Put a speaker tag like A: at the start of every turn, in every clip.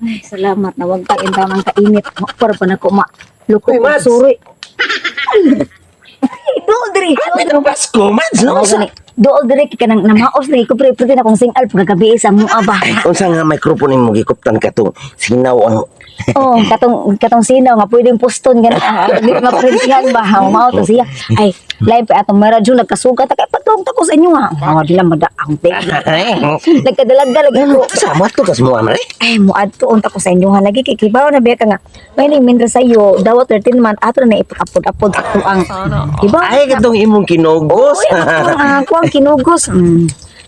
A: Ay, salamat na wag tang intaw ng kainit. Para pa nako ma luko
B: Uy, Mads.
A: suri. Ay, dool diri.
B: Happy ng Pasko, Mads, no?
A: Mao gani. Dool diri kay kanang namaos lagi ko pre pre na kong singal pagkagabi sa mua ba.
B: Ay, unsa nga microphone mo gikuptan ka to? Sinaw ang
A: Oh, katong katong sinaw nga pwedeng poston gani. Ah, di maprintihan ba? Ha, mao to siya. Ay, live pa atong maradyo nagkasugat ta kay patong ta ko sa inyo ha. Oh, di lang mada ang ting. Nagkadalaga lagi ko.
B: Sama to kas mo amre.
A: Ay, muadto unta ko sa inyo ha lagi kay kibaw na biya ka nga. May ning mindra sa iyo, dawat 13 month ato na ipakapod-apod ato ang Diba?
B: Ay, katong imong kinugos.
A: Uy, ako ang kinugos.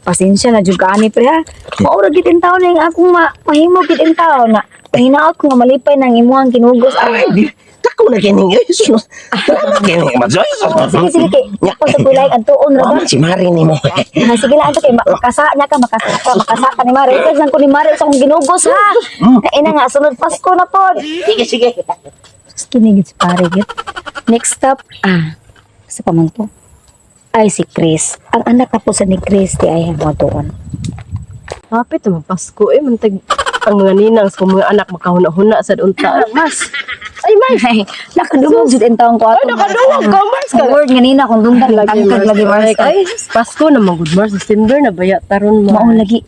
A: Pasensya na jud kaani pre ha. Mao ra gid taon na yung akong mahimo gid taon na hinaot ko nga malipay nang imuhang kinugos.
B: Ay, di tako na kining. Ay, sus. Salamat kining, Mads. Ay, sus.
A: Oh, sige sige kay. Ako sa kulay ang tuon ra ba?
B: Wa man si Mari nimo.
A: Ah, sige lang ato kay makasa na ka makasa ka makasa ka ni Mare. Ikaw ko ni Mare sa akong ginugos ha. Ina nga sunod Pasko na pod.
B: Sige, sige.
A: Kinigit si pare git. Next stop, sa pa man to? Ay, si Chris. Ang anak na po sa ni Chris, di ay mo doon.
C: Hapit naman Pasko eh, mantag ang mga ninang sa mga anak makahuna-huna sa unta.
A: Mas.
C: Ay, Mars!
A: Ay, nakadungog jud in taong ko ato.
C: Ay, nakadungog ka, Mars, ka.
A: Ang word nga nina kung dunggan tangkag lagi Mars.
C: Ay, Pasko na mga good Mars, December na baya taron mo.
A: Mao lagi.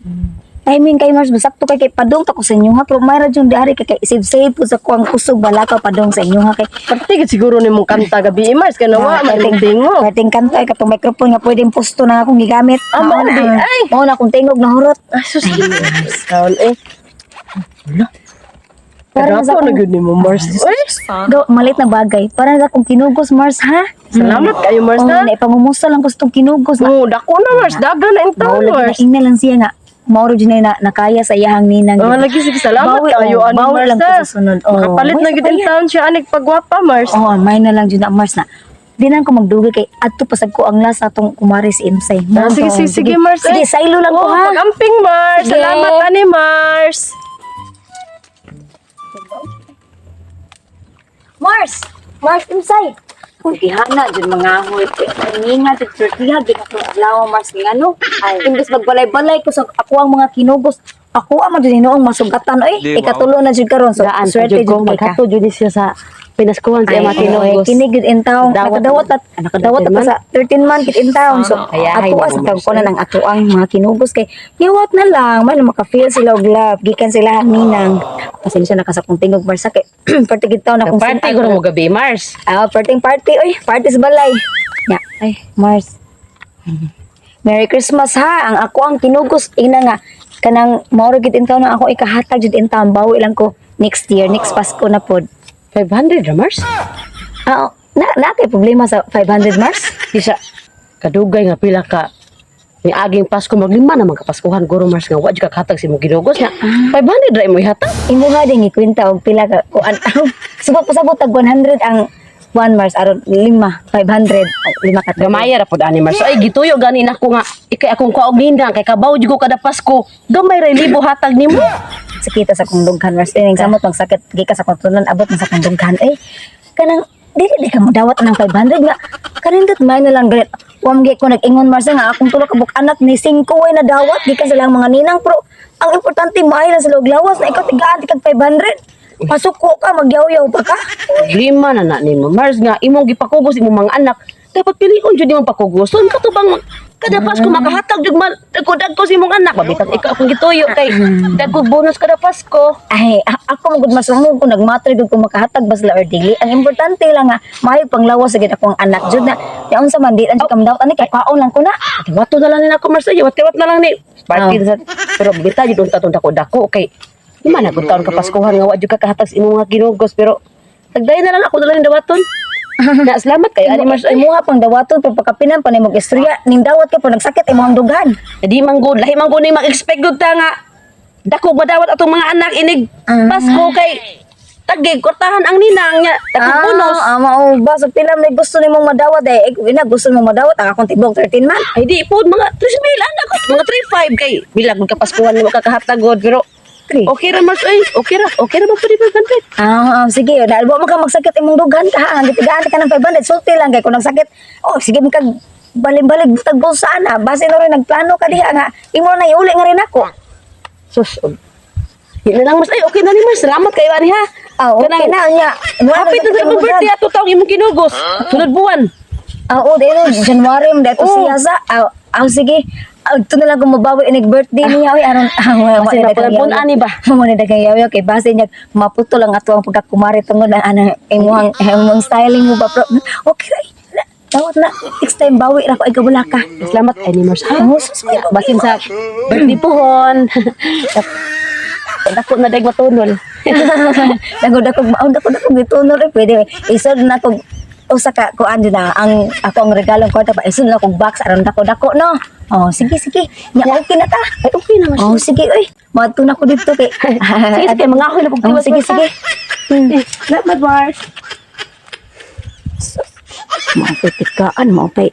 A: Timing kay Mars basakto kay kay padung ta ko sa inyo ha pero mayra jud diari kay kay save save po sa kuang kusog balakaw padung sa inyo ha kay
C: Parte gid siguro nimong kanta gabi eh, Mars, kay nawa man imong tingog.
A: Pwedeng kanta ay katong microphone nga pwedeng posto na akong gigamit.
C: Ah, mao
A: Mao na
C: di, ay.
A: Mao na akong tingog na hurot.
C: Ay, sus. Kaon eh.
A: Para
C: Para
A: sa
C: na
A: akong
C: gyud nimo Mars. Uy,
A: Go, malit na bagay. Para sa akong kinugos Mars ha.
C: salamat kayo Mars
A: Oh,
C: ha.
A: na ipangumusta lang ko sa itong kinugos na.
C: Oh, dako na Mars, daga na in
A: Mao
C: taon
A: lagi na
C: Mars.
A: ingna lang siya nga. Mao ra jud na nakaya sa iyahang ninang.
C: Oh, lagi sige salamat
A: Bawi,
C: kayo
A: oh,
C: ani
A: bawi
C: Mars
A: lang ko
C: ha.
A: sa sunod. Oh,
C: Makapalit
A: may
C: na gyud in
A: sa
C: taon siya anig pagwapa Mars.
A: Oh, may na lang jud na Mars na. Di na ko magdugay kay adto pasag ko ang last atong kumari si Imsay.
C: Ah, sige, sige, sige, Mars,
A: Sige,
C: eh.
A: saylo lang ko
C: Oh,
A: ha.
C: pag-amping Mars.
A: Sige.
C: Salamat ani Mars.
A: Mars! Mars Imsay! Kung gihana jud mga hoy, ninga jud surtiha gid ako adlaw Mars nga no. Ay, imbes magbalay-balay ko sa ako ang mga kinugos, ako ang jud hinuong masugatan oy.
D: Di, wow.
A: Ikatulo na jud karon so
E: Daan pa
A: swerte
E: jud ko
A: jud kay ka.
E: magkato jud ni siya sa pinaskuhan sa
A: Ay,
E: mga tinugos.
A: kini gud in town.
E: Dawat
A: Nakadawat at nakadawat
E: 13
A: pa sa 13 month gid in town. So
E: Kaya, ay,
A: ato sa
E: naman,
A: ko na ng ato ang mga kinugos kay niwat na lang man maka-feel sila og love gikan sila ang ninang. Pasensya na ka sa kong tingog Mars kay party gid taon akong
E: Party ko mo gabi Mars.
A: Ah, parting party oy, party sa balay. Ya, ay Mars. Merry Christmas ha. Ang ako ang kinugos ina nga kanang mao ra gid in taon ang ako ikahatag jud in taon bawi lang ko next year, next Pasko na pod.
E: 500 ra Mars.
A: Ah, na na kay problema sa 500 Mars?
E: Di siya kadugay nga pila ka ni aging Pasko maglima naman kapaskuhan guro Mars nga wa jud ka kahatag sa imong ginugos nga 500 ra imo ihatag.
A: Imuha din ikwenta og pila ka kuan. Subot pasabot tag 100 ang 1 Mars aron lima 500 o, lima ka
E: Gamay ra pud ani Mars. Ay gituyo gani nako nga ikay akong kuog nindang kay kabaw jud ko kada Pasko. Gamay ra libo hatag nimo.
A: Sakita sa kong dughan Mars ining samot magsakit gikas sa kong tunan abot na sa kong dughan eh kanang dili di ka mo dawat ng 500 nga kanindot may na lang ganit wam gi ko nag-ingon Mars nga akong tulo ka buok anak ni 5 way na dawat gikan sila ang mga ninang pero ang importante maayo lang sila og lawas na ikaw tigaan ti kag 500 pasuko ka magyaw-yaw pa ka.
E: Problema na na nimo Mars nga imong gipakugos imong mga anak dapat pilion jud imong pakugos. So kato bang kada Pasko makahatag jud man dagko sa imong anak mabitag ikaw akong gituyo kay dagko bonus kada Pasko.
A: Ay, ako magud mas mo kung nagmatter gud kung makahatag ba sila or dili. Ang importante lang nga maayo panglawas sa gid akong anak jud na. Ya unsa man di lang jud kam dawat ani kay kaon lang ko na.
E: Wato na lang ni nako Mars ay wat na lang ni party
A: Oh.
E: sa pero bita jud unta tong dako dako kay di man ako taon kapaskuhan nga wa jud ka kahatag sa imong mga ginugos pero tagdayon na lang ako na lang yung dawaton. Na salamat kay ani Mars ay
A: Imuha pang dawaton pero pagkapinan pa nimo istorya ning dawat ka pero nagsakit imong dughan.
E: Di man good, lahi man good ni mag-expect gud ta nga dako madawat atong mga anak inig Pasko kay tagig kwartahan ang ninang niya, dako bonus.
A: Ah, mao ba so pila may gusto nimong madawat eh. Ikaw ina gusto nimong madawat ang akong tibok 13 man.
E: Ay di po mga 3 mil anak ko, mga 3.5 kay bilang gud kapaskuhan nimo kakahatagod pero
A: Three.
E: okay ra Mars ay, okay ra man pud 500.
A: Ah, sige, dahil wa man ka magsakit imong dughan ka ha. Ang gitigaan ka ng 500 sulti lang kay kung nagsakit. Oh, sige man kag baling-balig tag bulsa na. Base na rin nagplano ka diha nga imo na iuli nga rin ako.
E: Sus. Yun na lang, Mars. Ay, okay na ni Mars. Salamat kayo ani ha.
A: Ah, okay
E: Kanang-
A: na nya.
E: Hapit na sa imong birthday ato taong imong kinugos. Sunod buwan.
A: Ah, oo, dahil no, January mo dahil
E: Oo.
A: siya sa. Ah, ah, sige. Ah, ito na lang kung mabawi inig birthday niya. Uy, aron, ah, wala
E: Kasi
A: na
E: napunan-punan ani ba?
A: Mo na dagang yaw kay base niya maputo lang ato ang pagkakumari tungod ang anang imong imong styling mo ba pero okay ra. Dawat na next time bawi ra ko ay wala ka.
E: Salamat ay ni Mars. Ha?
A: Oh, sus, may problema.
E: Basin sa birthday pohon. Dako na dag matunol.
A: Dako dako maon dako dako gitunol eh pwede isod na kog usa ka kuan jud na ang ako ang regalong kwarta pa isod na kog box aron dako dako no. Oh, sige sige. Nya okay na ta.
E: Ay, okay na Mars.
A: Oh, sige oy. Maadto na ko dito kay.
E: Sige, sige, mga ako na
A: Oh,
E: pagtiwas.
A: sige,
E: Mars, ha?
A: sige.
E: Salamat, Mars.
A: Mao pay tikaan, mao pay